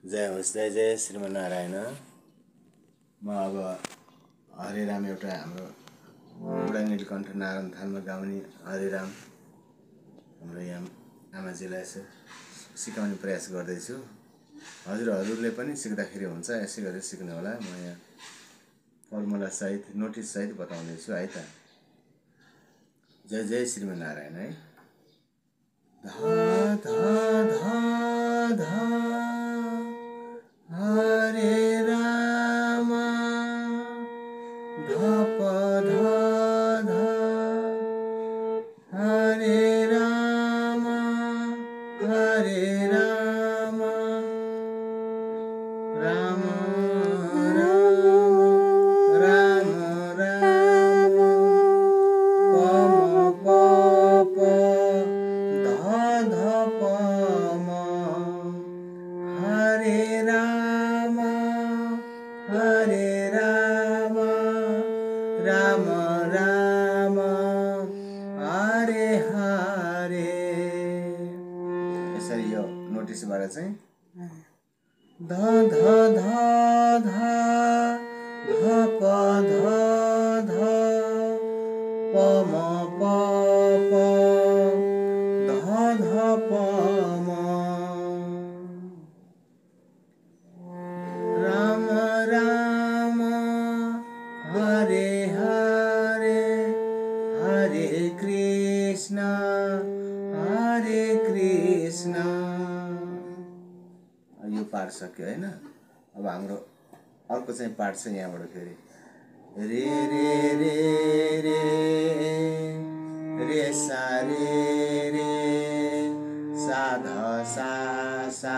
जय होस्, जय जय श्रीमन्नारायण। म अब हरे राम एउटा हाम्रो बुढा नीलकण्ठ नारायण थानमा गाउने हरे राम हाम्रो यहाँ आमाजीलाई सिकाउने प्रयास गर्दैछु। हजुरहरूले पनि सिक्दाखेरि हुन्छ, यसै गरी सिक्नु होला। म यहाँ फर्मुला सहित नोटिस सहित बताउँदैछु है त। जय जय श्रीमन्नारायण है। धा धा धा धा हरे राम धप धा धा हरे राम राम राम राम राम पम पप ध ध पम हरे राम राम राम हरे हरे। यसरी यो नोटिसबाट चाहिँ ध ध ध ध ध प ध ध पम पप ध ध पम राम राम हरे हरे हरे कृष्ण यो पाठ सक्यो हैन। अब हाम्रो अर्को चाहिँ पाठ चाहिँ यहाँबाट फेरि रे रे रे रे रे सा रे सा ध सा सा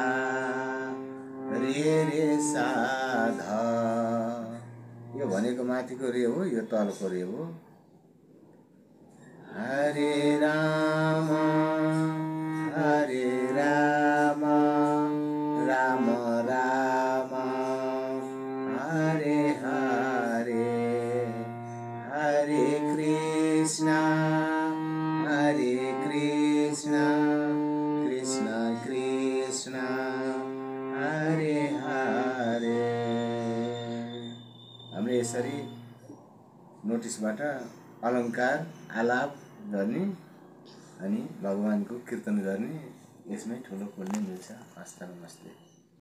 रे सा ध। यो भनेको माथिको रे हो, यो तलको रे हो। हरे राम राम राम हरे हरे हरे कृष्ण कृष्ण कृष्ण हरे हरे। हामीले यसरी नोटिसबाट अलङ्कार आलाप गर्ने अनि भगवानको कीर्तन गर्ने, यसमै ठुलो पुण्य मिल्छ। हस्त नमस्ते।